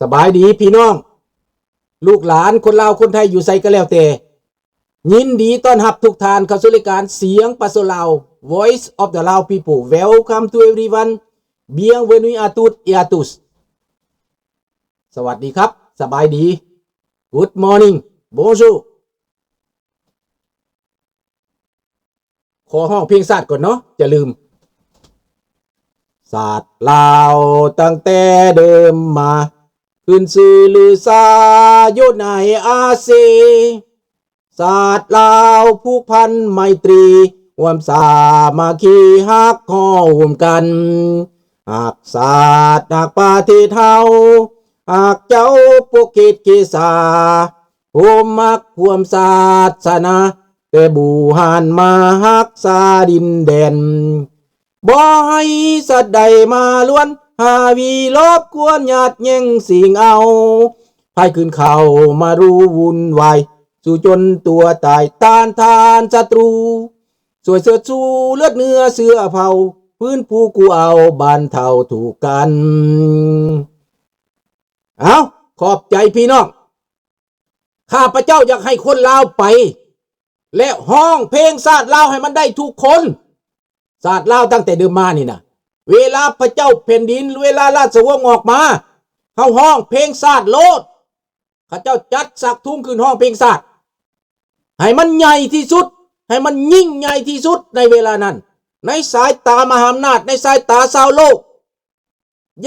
ສະບາຍດີພີ່ນ້ອງ ລູກຫຼານຄົນລາວຄົນໄທຢູ່ໃສກໍແລ້ວແຕ່ ຍິນດີຕ້ອນຮັບທຸກທ່ານເຂົ້າສູ່ລາຍການສຽງປະຊາຊົນລາວ Voice of the Lao People. Welcome to everyone. Bienvenue à toutes et à tous. ສະຫວັດດີຄັບ ສະບາຍດີ Good morning. Bonjour. ຂໍຮ້ອງເພງຊາດກ່ອນເນາະ ຢ່າລືມ. ຊາດລາວຕັ້ງແຕ່ເດີມມາ ຂຶ້ນຊື່ລືຊາຢູ່ໃນອາຊີ. ຊາດລາວຜູກພັນໄມຕີ ຮ່ວມສາມັກຄີຮັກຮ້ອມກັນ ຮັກຊາດຮັກປະເທດເຮົາ ຮັກເຈົ້າປົກເກດເກສາ ຮ່ວມມັກຮ່ວມສາສະໜາ ແຕ່ບູຮານມາຮັກສາດິນແດນ ບໍ່ໃຫ້ສັດໃດມາລວນ ຫາວີລົບກວນຍາດແຍ່ງຊິງເອົາ ໃຜຂຶ້ນເຂົ້າມາຮູ້ວຸ່ນວາຍ ສູ້ຈົນຕົວຕາຍຕ້ານທານສັດຕູ ຊ່ວຍເຊີດຊູເລືອດເນື້ອເຊື້ອເຜົ່າ ຟື້ນຟູກູ້ເອົາບັນເທົາທຸກກັນ. ເອົ້າ ຂອບໃຈພີ່ນ້ອງ. ຂ້າພະເຈົ້າຢາກໃຫ້ຄົນລາວໄປ ແລະ ຮ້ອງເພງຊາດລາວໃຫ້ມັນໄດ້ທຸກຄົນ. ຊາດລາວຕັ້ງແຕ່ເດີມມານີ້ນະ ເວລາພະເຈົ້າແຜ່ນດິນ ເວລາລາຊະວົງອອກມາ ເຮົາຮ້ອງເພງຊາດໂລດ. ເຂົາເຈົ້າຈັດສັກທຸງຂຶ້ນຮ້ອງເພງຊາດ ໃຫ້ມັນໃຫຍ່ທີ່ສຸດ ໃຫ້ມັນຍິ່ງໃຫຍ່ທີ່ສຸດໃນເວລານັ້ນ ໃນສາຍຕາມະຫາອຳນາດ ໃນສາຍຕາຊາວໂລກ.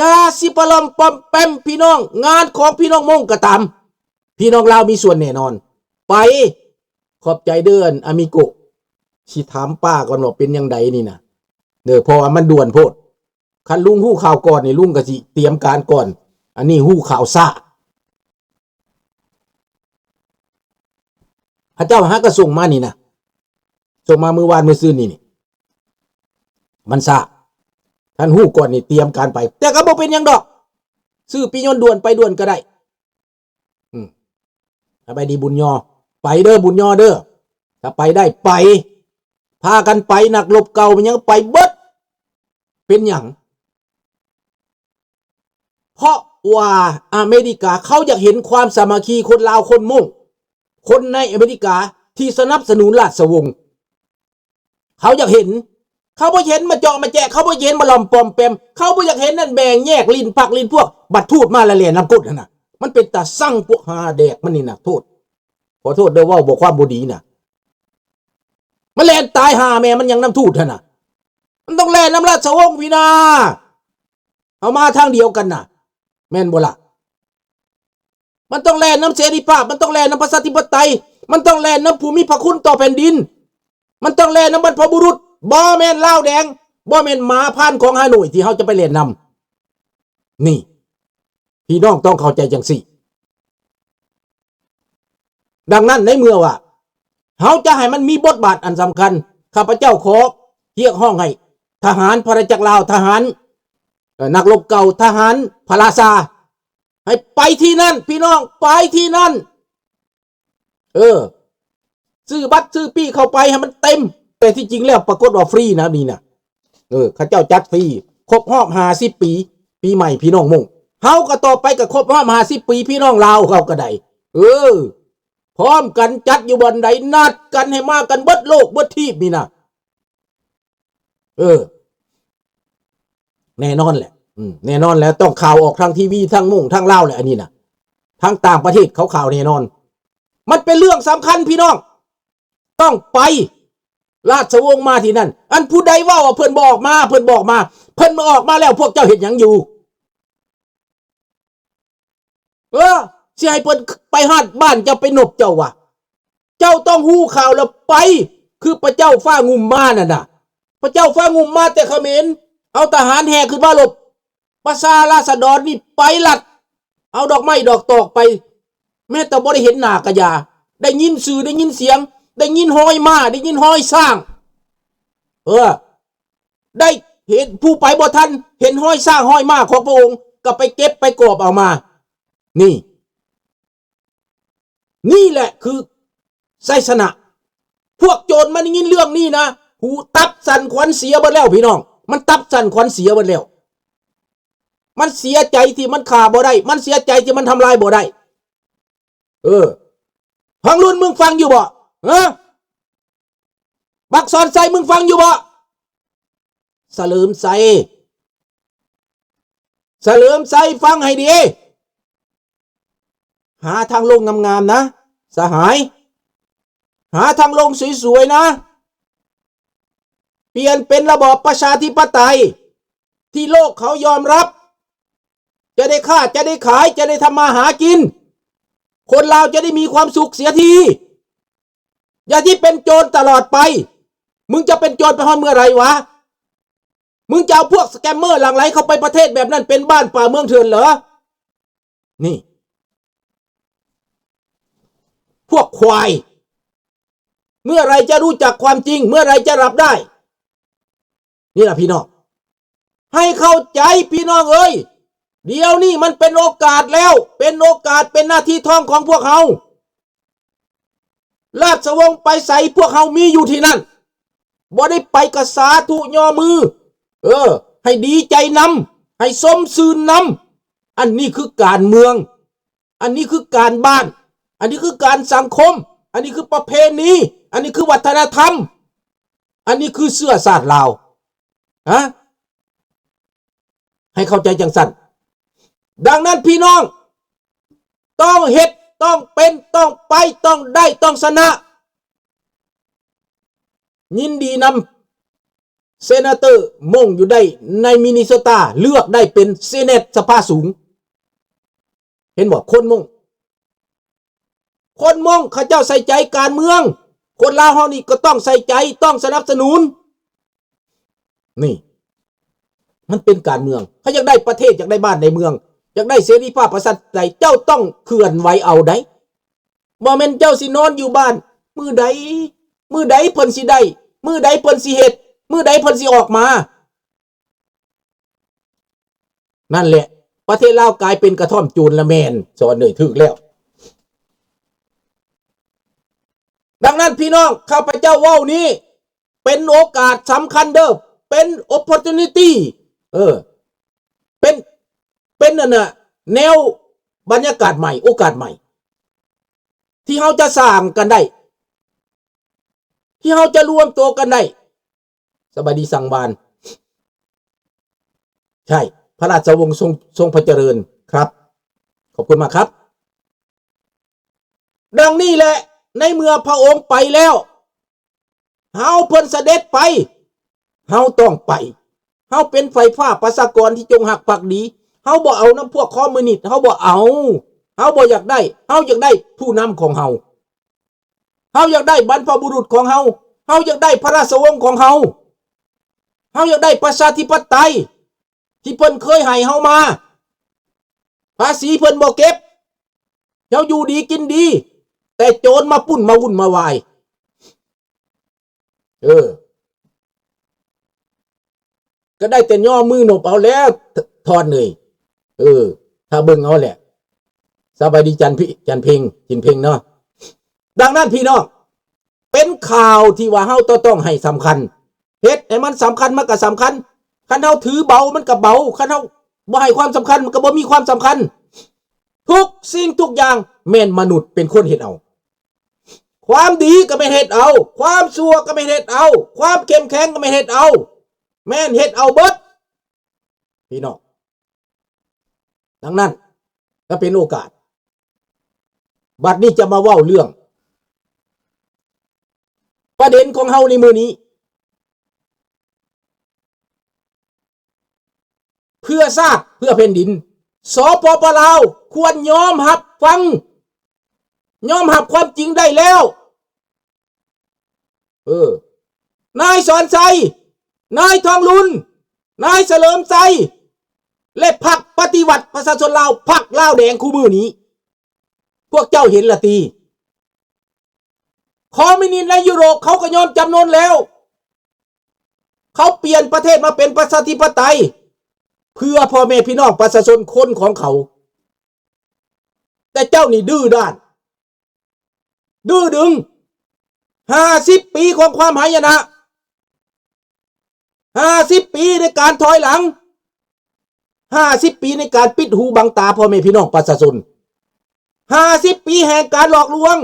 ຢ່າຊິປະຫຼອມປອມແປມພີ່ນ້ອງ ງານຂອງພີ່ນ້ອງມົ້ງກໍຕາມ ພີ່ນ້ອງລາວມີສ່ວນແນ່ນອນ. ໄປ ຂອບໃຈເດີ ອາມິໂກ. ຊິຖາມປ້າກ່ອນວ່າເປັນຈັ່ງໃດນີ້ນະ ເດີ ເພາະວ່າມັນດ່ວນໂພດ. ຄັນລຸງຮູ້ຂ່າວກ່ອນນີ້ ລຸງກໍຊິຕຽມການກ່ອນ. ອັນນີ້ຮູ້ຂ່າວຊ້າ. ເຂົາເຈົ້າຫາກໍສົ່ງມານີ້ນະ ສົ່ງມາມື້ວານມື້ຊືນນີ້ນີ້ ມັນຊ້າ. ຄັນຮູ້ກ່ອນນີ້ຕຽມການໄປ ແຕ່ກໍບໍ່ເປັນຫຍັງດອກ ຊື້ປີ້ຍົນດ່ວນໄປດ່ວນກໍໄດ້. ອືມ ສະບາຍດີບຸນຍໍ ໄປເດີບຸນຍໍເດີ ຖ້າໄປໄດ້ໄປ ພາກັນໄປ ນັກລົບເກົ່າແມ່ນຫຍັງໄປເບິດ. ເປັນຫຍັງ? ເພາະວ່າອາເມລິກາເຂົາຢາກເຫັນຄວາມສາມັກຄີຄົນລາວຄົນມົ້ງ ຄົນໃນອາເມລິກາທີ່ສະໜັບສະໜູນລາຊະວົງ ເຂົາຢາກເຫັນ. ເຂົາບໍ່ເຫັນມາເຈາະມາແຈະ ເຂົາບໍ່ເຫັນມາຫຼອມປອມແປມ ເຂົາບໍ່ຢາກເຫັນນັ້ນແບ່ງແຍກຫຼິ້ນພັກຫຼິ້ນພວກ. ບັດທູດມາລະແລ່ນນຳກົດຫັ້ນນະ ມັນເປັນຕາຊັງພວກຫາແດກມັນນີ້ນະ. ໂທດ ຂໍໂທດເດີ ເວົ້າບໍ່ຄວາມບໍ່ດີນະ ມັນແລ່ນຕາຍຫາແມ່ມັນຫຍັງນຳທູດຫັ້ນນະ. ມັນຕ້ອງແລ່ນນຳລາຊະວົງພີ້ນາ ເຮົາມາທາງດຽວກັນນະ ແມ່ນບໍ່ລະ? ມັນຕ້ອງແລ່ນນຳເສລີພາບ ມັນຕ້ອງແລ່ນນຳປະຊາທິປະໄຕ ມັນຕ້ອງແລ່ນນຳຜູ້ມີພະຄຸນຕໍ່ແຜ່ນດິນ ມັນຕ້ອງແລ່ນນຳບັນພະບຸລຸດ. ບໍ່ແມ່ນລາວແດງ ບໍ່ແມ່ນໝາພານຂອງຮາໂນ້ຍທີ່ເຮົາຈະໄປແລ່ນນຳ. ນີ້ ພີ່ນ້ອງຕ້ອງເຂົ້າໃຈຈັ່ງຊີ້. ດັ່ງນັ້ນ ໃນເມື່ອວ່າເຮົາຈະໃຫ້ມັນມີບົດບາດອັນສຳຄັນ ຂ້າພະເຈົ້າຂໍຮຽກຮ້ອງໃຫ້ທະຫານພະນາຈັກລາວ ທະຫານ ເອີ ນັກລົບເກົ່າ ທະຫານພະລາຊາ ໃຫ້ໄປທີ່ນັ້ນ ພີ່ນ້ອງ ໄປທີ່ນັ້ນ. ເອີ ຊື້ບັດຊື້ປີ້ເຂົ້າໄປໃຫ້ມັນເຕັມ. ແຕ່ທີ່ຈິງແລ້ວປາກົດວ່າຟຣີນະ ນີ້ນະ. ເອີ ເຂົາເຈົ້າຈັດຟຣີ ຄົບຮອບຫ້າສິບປີ ປີໃໝ່ພີ່ນ້ອງມົ້ງ. ເຮົາກໍຕໍ່ໄປກໍຄົບຮອບຫ້າສິບປີພີ່ນ້ອງລາວເຮົາກໍໄດ້. ເອີ ພ້ອມກັນຈັດຢູ່ບ່ອນໃດ ນັດກັນໃຫ້ມາກັນເບິດໂລກເບິດທີບນີ້ນະ. ເອີ ແນ່ນອນແຫຼະ ອືມ ແນ່ນອນແຫຼະ ຕ້ອງຂ່າວອອກທາງທີວີ ທາງມົ້ງ ທາງລາວແຫຼະ ອັນນີ້ນະ ທາງຕ່າງປະເທດເຂົາຂ່າວແນ່ນອນ. ມັນເປັນເລື່ອງສຳຄັນພີ່ນ້ອງ ຕ້ອງໄປ. ລາຊະວົງມາທີ່ນັ້ນ ອັນຜູ້ໃດເວົ້າວ່າເພິ່ນບໍ່ອອກມາ ເພິ່ນບໍ່ອອກມາ ເພິ່ນບໍ່ອອກມາແລ້ວ ພວກເຈົ້າເຮັດຫຍັງຢູ່? ເອີ ຊິໃຫ້ເພິ່ນໄປຮອດບ້ານເຈົ້າ ໄປນົບເຈົ້າຫວາ? ເຈົ້າຕ້ອງຮູ້ຂ່າວແລ້ວໄປ ຄືພະເຈົ້າຟ້າງຸ່ມມານັ້ນນະ. ພະເຈົ້າຟ້າງຸ່ມມາແຕ່ຂະເໝນ ເອົາທະຫານແຫ່ຂຶ້ນມາລົບ ປະຊາລາຊະດອນນີ້ໄປລັດ ເອົາດອກໄມ້ດອກຕອກໄປ ແມ້ແຕ່ບໍ່ໄດ້ເຫັນໜ້າກະຢ່າ ໄດ້ຍິນຊື່ ໄດ້ຍິນສຽງ ໄດ້ຍິນຮອຍມ້າ ໄດ້ຍິນຮອຍຊ້າງ ເອີ ໄດ້ເຫັນ ຜູ້ໄປບໍ່ທັນ ເຫັນຮອຍຊ້າງຮອຍມ້າຂອງພະອົງ ກໍໄປເກັບໄປກອບເອົາມາ. ນີ້ ນີ້ແຫຼະຄືໄຊຊະນະ. ພວກໂຈນມັນໄດ້ຍິນເລື່ອງນີ້ນະ ຫູຕັບສັ່ນຂວັນເສຍເບິດແລ້ວພີ່ນ້ອງ ມັນຕັບສັ່ນຂວັນເສຍເບິດແລ້ວ. ມັນເສຍໃຈທີ່ມັນຂ້າບໍ່ໄດ້ ມັນເສຍໃຈທີ່ມັນທຳລາຍບໍ່ໄດ້. ເອີ ທອງລຸນ ມຶງຟັງຢູ່ບໍ່? ຮະ? ບັກສອນໄຊ ມຶງຟັງຢູ່ບໍ່? ສະເຫຼີມໄຊ ສະເຫຼີມໄຊ ຟັງໃຫ້ດີ. ຫາທາງລົງງາມໆນະ ສະຫາຍ. ຫາທາງລົງສວຍໆນະ. ປ່ຽນເປັນລະບອບປະຊາທິປະໄຕທີ່ໂລກເຂົາຍອມຮັບ. ຈະໄດ້ຄ້າ ຈະໄດ້ຂາຍ ຈະໄດ້ທຳມາຫາກິນ. ຄົນລາວຈະໄດ້ມີຄວາມສຸກເສຍທີ. ຢ່າທີ່ເປັນໂຈນຕະຫຼອດໄປ. ມຶງຈະເປັນໂຈນໄປຮອດເມື່ອໃດວະ? ມຶງຈະເອົາພວກສະແກມເມີຫຼັ່ງໄຫຼເຂົ້າໄປປະເທດແບບນັ້ນ ເປັນບ້ານປ່າເມືອງເຖື່ອນເຫຼືອ? ນີ້ ພວກຄວາຍ ເມື່ອໃດຈະຮູ້ຈັກຄວາມຈິງ? ເມື່ອໃດຈະຮັບໄດ້? ນີ້ລະພີ່ນ້ອງ ໃຫ້ເຂົ້າໃຈພີ່ນ້ອງເອີຍ. ດຽວນີ້ມັນເປັນໂອກາດແລ້ວ ເປັນໂອກາດ ເປັນນາທີທອງຂອງພວກເຮົາ. ລາຊະວົງໄປໃສ ພວກເຮົາມີຢູ່ທີ່ນັ້ນ. ບໍ່ໄດ້ໄປກະສາທຸຍໍມື ເອີ ໃຫ້ດີໃຈນຳ ໃຫ້ຊົມຊື່ນນຳ. ອັນນີ້ຄືການເມືອງ ອັນນີ້ຄືການບ້ານ ອັນນີ້ຄືການສັງຄົມ ອັນນີ້ຄືປະເພນີ ອັນນີ້ຄືວັດທະນະທຳ ອັນນີ້ຄືເຊື້ອຊາດລາວ. ຮະ? ໃຫ້ເຂົ້າໃຈຈັ່ງຊັ້ນ. ດັ່ງນັ້ນພີ່ນ້ອງ ຕ້ອງເຮັດ ຕ້ອງເປັນ ຕ້ອງໄປ ຕ້ອງໄດ້ ຕ້ອງຊະນະ. ຍິນດີນຳ ເຊນາເຕີມົ້ງຢູ່ໄດ້ໃນມິນນິໂຊຕາ ເລືອກໄດ້ເປັນເຊເນດສະພາສູງ. ເຫັນບໍ່? ຄົນມົ້ງ ຄົນມົ້ງເຂົາເຈົ້າໃສ່ໃຈການເມືອງ. ຄົນລາວເຮົານີ້ກໍຕ້ອງໃສ່ໃຈ ຕ້ອງສະໜັບສະໜູນ. ນີ້ ມັນເປັນການເມືອງ. ເຂົາຢາກໄດ້ປະເທດ ຢາກໄດ້ບ້ານໄດ້ເມືອງ ຢາກໄດ້ເສລີພາບປະຊາທິປະໄຕ ເຈົ້າຕ້ອງເຄື່ອນໄຫວເອົາໃດ໋. ບໍ່ແມ່ນເຈົ້າຊິນອນຢູ່ບ້ານ ມື້ໃດ ມື້ໃດເພິ່ນຊິໄດ້ ມື້ໃດເພິ່ນຊິເຮັດ ມື້ໃດເພິ່ນຊິອອກມາ. ນັ້ນແຫຼະ ປະເທດລາວກາຍເປັນກະທ່ອມໂຈນລະແມ່ນ. ສອນເອີຍ ຖືກແລ້ວ. ດັ່ງນັ້ນພີ່ນ້ອງ ຂ້າພະເຈົ້າເວົ້ານີ້ເປັນໂອກາດສຳຄັນເດີ້ ເປັນ opportunity ເອີ ເປັນ ເປັນອັນນ່າ ແນວບັນຍາກາດໃໝ່ ໂອກາດໃໝ່ ທີ່ເຮົາຈະສ້າງກັນໄດ້ ທີ່ເຮົາຈະລວມໂຕກັນໄດ້. ສະບາຍດີສັງວານ ໃຊ່ ພະລາຊະວົງຊົງ ຊົງພະຈະເລີນ ຄັບ ຂອບຄຸນມາກຄັບ. ດັ່ງນີ້ແຫຼະ ໃນເມື່ອພະອົງໄປແລ້ວ ເຮົາ ເພິ່ນສະເດັດໄປ ເຮົາຕ້ອງໄປ. ເຮົາເປັນໄຟຟ້າປະຊາກອນທີ່ຈົ່ງຮັກພັກດີ. ເຮົາບໍ່ເອົານຳພວກຄອມມູນິດ ເຮົາບໍ່ເອົາ. ເຮົາບໍ່ຢາກໄດ້ ເຮົາຢາກໄດ້ຜູ້ນຳຂອງເຮົາ. ເຮົາຢາກໄດ້ບັນພະບຸລຸດຂອງເຮົາ ເຮົາຢາກໄດ້ພະລາຊະວົງຂອງເຮົາ ເຮົາຢາກໄດ້ປະຊາທິປະໄຕທີ່ເພິ່ນເຄີຍໃຫ້ເຮົາມາ. ພາສີເພິ່ນບໍ່ເກັບ ເຮົາຢູ່ດີກິນດີ ແຕ່ໂຈນມາປຸ້ນມາວຸ່ນມາວາຍ. ເອີ ກໍໄດ້ແຕ່ຍໍມືນົບເອົາແລ້ວ ທອນເອີຍ. ເອີ ຖ້າເບິ່ງເອົາແຫຼະ. ສະບາຍດີຈັນພິ ຈັນເພັງ ຈິນເພັງເນາະ. ດັ່ງນັ້ນພີ່ນ້ອງ ເປັນຂ່າວທີ່ວ່າເຮົາຕ້ອງ ຕ້ອງໃຫ້ສຳຄັນ. ເຮັດໃຫ້ມັນສຳຄັນ ມັນກໍສຳຄັນ. ຄັນເຮົາຖືເບົາ ມັນກໍເບົາ. ຄັນເຮົາບໍ່ໃຫ້ຄວາມສຳຄັນ ມັນກໍບໍ່ມີຄວາມສຳຄັນ. ທຸກສິ່ງທຸກຢ່າງແມ່ນມະນຸດເປັນຄົນເຮັດເອົາ. ຄວາມດີກໍແມ່ນເຮັດເອົາ, ຄວາມຊົ່ວກໍແມ່ນເຮັດເອົາ, ຄວາມເຂັ້ມແຂງກໍແມ່ນເຮັດເອົາ, ແມ່ນເຮັດເອົາເບິດ ພີ່ນ້ອງ. ດັ່ງນັ້ນ ກໍເປັນໂອກາດ ບັດນີ້ຈະມາເວົ້າເລື່ອງປະເດັນຂອງເຮົາໃນມື້ນີ້ ເພື່ອຊາດ ເພື່ອແຜ່ນດິນ ສປປ ລາວ ຄວນຍອມຮັບຟັງ ຍອມຮັບຄວາມຈິງໄດ້ແລ້ວ. ເອີ ນາຍສອນໄຊ, ນາຍທອງລຸນ, ນາຍສະເຫຼີມໄຊ ແລະ ພັກປະຕິວັດປະຊາຊົນລາວ ພັກລາວແດງຄູ່ມື້ນີ້ ພວກເຈົ້າເຫັນລະຕິ. ຄອມມິວນິດໃນຢູໂຣບເຂົາກໍຍອມຈຳນົນແລ້ວ. ເຂົາປ່ຽນປະເທດມາເປັນປະຊາທິປະໄຕ ເພື່ອພໍ່ແມ່ພີ່ນ້ອງປະຊາຊົນຄົນຂອງເຂົາ. ແຕ່ເຈົ້ານີ້ດື້ດ້ານ ດື້ດຶງ. ຫ້າສິບປີຂອງຄວາມຫາຍະນະ, ຫ້າສິບປີໃນການຖອຍຫຼັງ. ຫ້າສິບປີໃນການປິດຫູບັງຕາພໍ່ແມ່ພີ່ນ້ອງປະຊາຊົນ, ຫ້າສິບປີແຫ່ງການຫຼອກລວງ,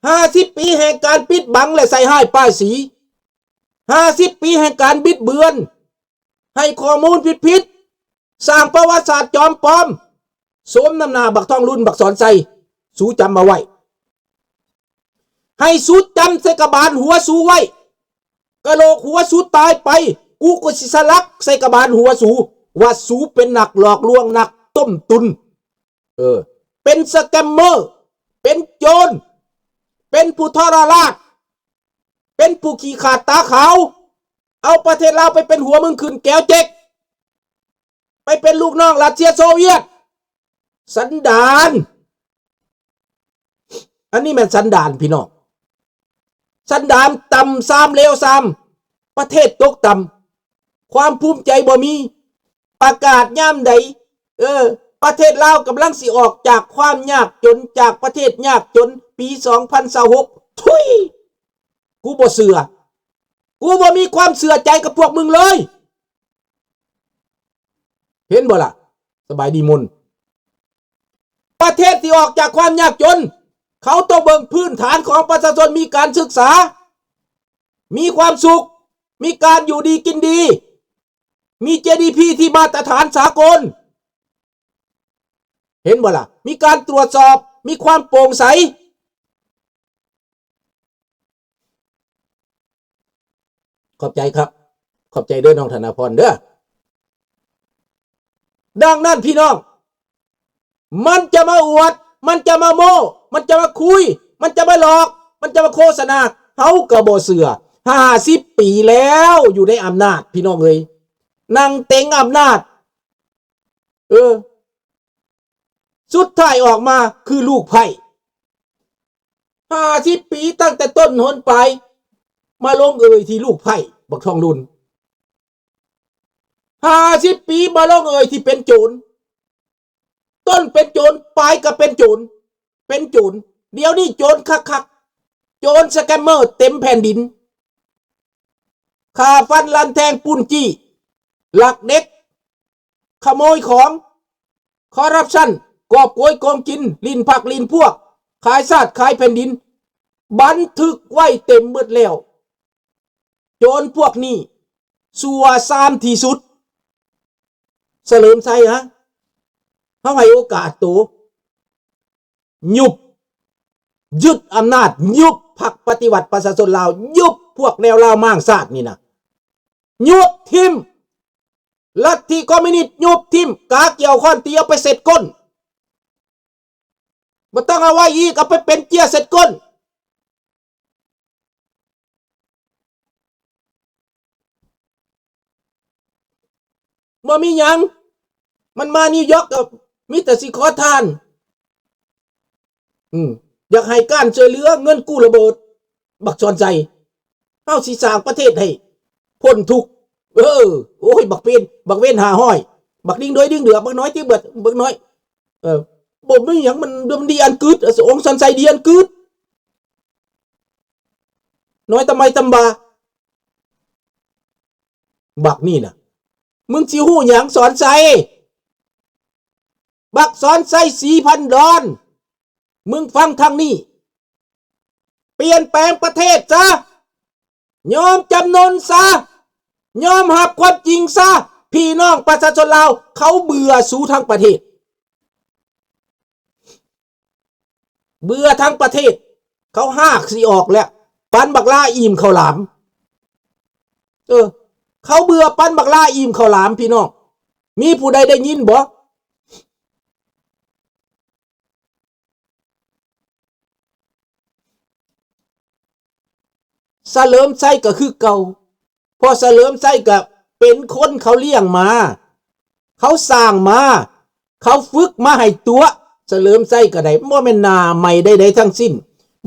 ຫ້າສິບປີແຫ່ງການປິດບັງ ແລະ ໃສ່ຮ້າຍປ້າຍສີ, ຫ້າສິບປີແຫ່ງການບິດເບືອນ, ໃຫ້ຂໍ້ມູນຜິດໆ, ສ້າງປະຫວັດສາດຈອມປອມ, ໂສມນ້ຳໜ້າບັກທອງລຸນ ບັກສອນໄຊ, ສູຈຳເອົາໄວ້. ໃຫ້ສູຈຳໃສ່ກະບານຫົວສູໄວ້. ກະໂຫຼກຫົວສູຕາຍໄປ, ກູກໍຊິສະຫຼັກໃສ່ກະບານຫົວສູວ່າສູເປັນນັກຫຼອກລວງ, ນັກຕົ້ມຕຸນ, ເອີ, ເປັນສະແກມເມີ, ເປັນໂຈນ, ເປັນຜູ້ທໍລະລາດ, ເປັນຜູ້ຂີ້ຂາດຕາຂາວ, ເອົາປະເທດລາວໄປເປັນຫົວເມືອງຂຶ້ນແກວເຈັກ, ໄປເປັນລູກນ້ອງຣັດເຊຍໂຊວຽດ. ສັນດານ. ອັນນີ້ແມ່ນສັນດານພີ່ນ້ອງ, ສັນດານຕ່ຳຊາມ ເລວຊາມ, ປະເທດຕົກຕ່ຳ, ຄວາມພູມໃຈບໍ່ມີ. ປະກາດຍາມໃດ, ເອີ, ປະເທດລາວກຳລັງຊິອອກຈາກຄວາມຍາກຈົນ, ຈາກປະເທດຍາກຈົນ, ປີສອງພັນຊາວຫົກ. ທຸຍ! ກູບໍ່ເຊື່ອ, ກູບໍ່ມີຄວາມເຊື່ອໃຈກັບພວກມຶງເລີຍ. ເຫັນບໍ່ລະ? ສະບາຍດີມົນ. ປະເທດທີ່ອອກຈາກຄວາມຍາກຈົນ, ເຂົາຕ້ອງເບິ່ງພື້ນຖານຂອງປະຊາຊົນມີການສຶກສາ, ມີຄວາມສຸກ, ມີການຢູ່ດີກິນດີ, ມີ GDP ທີ່ມາດຕະຖານສາກົນ. ເຫັນບໍ່ລະ? ມີການຕວດສອບ, ມີຄວາມໂປ່ງໃສ. ຂອບໃຈຄັບ, ຂອບໃຈເດີນ້ອງທະນາພອນເດີ. ດັ່ງນັ້ນພີ່ນ້ອງ, ມັນຈະມາອວດ, ມັນຈະມາໂມ້, ມັນຈະມາຄຸຍ, ມັນຈະມາຫຼອກ, ມັນຈະມາໂຄສະນາ, ເຮົາກໍບໍ່ເຊື່ອ. ຫ້າສິບປີແລ້ວຢູ່ໃນອຳນາດ, ພີ່ນ້ອງເອີຍ, ນັ່ງເຕັງອຳນາດ. ເອີ, ສຸດທ້າຍອອກມາຄືລູກໄພ້. ຫ້າສິບປີຕັ້ງແຕ່ຕົ້ນຫົນປາຍ, ມາລົງເອີຍທີ່ລູກໄພ້, ບັກທອງລຸນ. ຫ້າສິບປີມາລົງເອີຍທີ່ເປັນໂຈນ. ຕົ້ນເປັນໂຈນ, ປາຍກໍເປັນໂຈນ, ເປັນໂຈນ. ດຽວນີ້ໂຈນຄັກໆ, ໂຈນສະແກມເມີເຕັມແຜ່ນດິນ. ຂ້າຟັນລັນແທງປຸ້ນຈີ້, ລັກເດັກ, ຂະໂມຍຂອງ, ຄໍຣັບຊັນ, ກອບໂກຍໂກງກິນ, ຫຼິ້ນພັກຫຼິ້ນພວກ, ຂາຍຊາດຂາຍແຜ່ນດິນ, ບັນທຶກໄວ້ເຕັມໝົດແລ້ວ. ໂຈນພວກນີ້ຊົ່ວຊາມທີ່ສຸດ. ສະເຫຼີມໄຊຮະ, ເຮົາໃຫ້ໂອກາດໂຕ. ຍຸບ, ຍຶດອຳນາດ, ຍຸບພັກປະຕິວັດປະຊາຊົນລາວ, ຍຸບພວກແນວລາວມ້າງຊາດນີ້ນະ, ຍຸບຖິ້ມ. ລັດທິຄອມມິວນິດຍຸບຖິ້ມ, ກາກ່ຽວຄ້ອນຕີເອົາໄປເສັດກົ້ນ, ບໍ່ຕ້ອງເອົາໄວ້ອີກ, ເອົາໄປເປັນເຈ້ຍເສັດກົ້ນ. ບໍ່ມີຫຍັງ, ມັນມານິວຢອກກໍມີແຕ່ຊິຂໍທານ. ອືມ, ຢາກໃຫ້ການຊ່ວຍເຫຼືອ, ເງິນກູ້ລະເບີດ, ບັກສອນໄຊ. ເຮົາຊິສ້າງປະເທດໃຫ້ພົ້ນທຸກ. ເອີ, ໂອ້ຍ, ບັກເວນ, ບັກເວນຫ້າຮ້ອຍ, ບັກດິງໂດຍດິງເດືອ, ບັກນ້ອຍຕິເບີດ, ບັກນ້ອຍ. ເອີ, ບໍ່ມີຫຍັງ, ມັນ, ມັນດີອັນກຶດ, ອາ, ອົງສອນໄຊດີອັນກຶດ. ນ້ອຍຕຳໄມຕຳບາ. ບັກນີ້ນະ, ມຶງຊິຮູ້ຫຍັງສອນໄຊ? ບັກສອນໄຊສີພັນດອນ, ມຶງຟັງທາງນີ້. ປ່ຽນແປງປະເທດຊະ, ຍອມຈຳນົນຊະ, ຍອມຮັບຄວາມຈິງຊະ. ພີ່ນ້ອງປະຊາຊົນລາວເຂົາເບື່ອສູທັງປະເທດ, ເບື່ອທັງປະເທດ. ເຂົາຮາກຊິອອກແລ້ວ, ປັນບັກຫຼ້າອີ່ມເຂົ້າຫຼາມ. ເອີ, ເຂົາເບື່ອປັນບັກຫຼ້າອີ່ມເຂົ້າຫຼາມ, ພີ່ນ້ອງ. ມີຜູ້ໃດໄດ້ຍິນບໍ່? ສະເຫຼີມໄຊກໍຄືເກົ່າ, ເພາະສະເຫຼີມໄຊກໍເປັນຄົນເຂົາລ້ຽງມາ, ເຂົາສ້າງມາ, ເຂົາຝຶກມາໃຫ້ຕົວະ. ສະເຫຼີມໄຊກໍໄດ້, ບໍ່ແມ່ນໜ້າໃໝ່ໃດໆທັງສິ້ນ.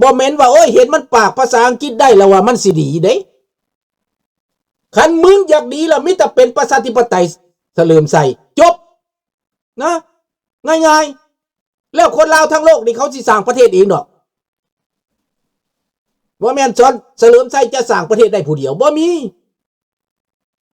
ບໍ່ແມ່ນວ່າ, ໂອ້ຍ, ເຫັນມັນປາກພາສາອັງກິດໄດ້ແລ້ວວ່າມັນຊິດີເດ້. ຄັນມຶງຢາກດີລະ ມີແຕ່ເປັນປະຊາທິປະໄຕ, ສະເຫຼີມໄຊ, ຈົບ. ນະ, ງ່າຍໆ. ແລ້ວຄົນລາວທັງໂລກນີ້ ເຂົາຊິສ້າງປະເທດເອງດອກ. ບໍ່ແມ່ນສອນ, ສະເຫຼີມໄຊຈະສ້າງປະເທດໄດ້ຜູ້ດຽວ, ບໍ່ມີ.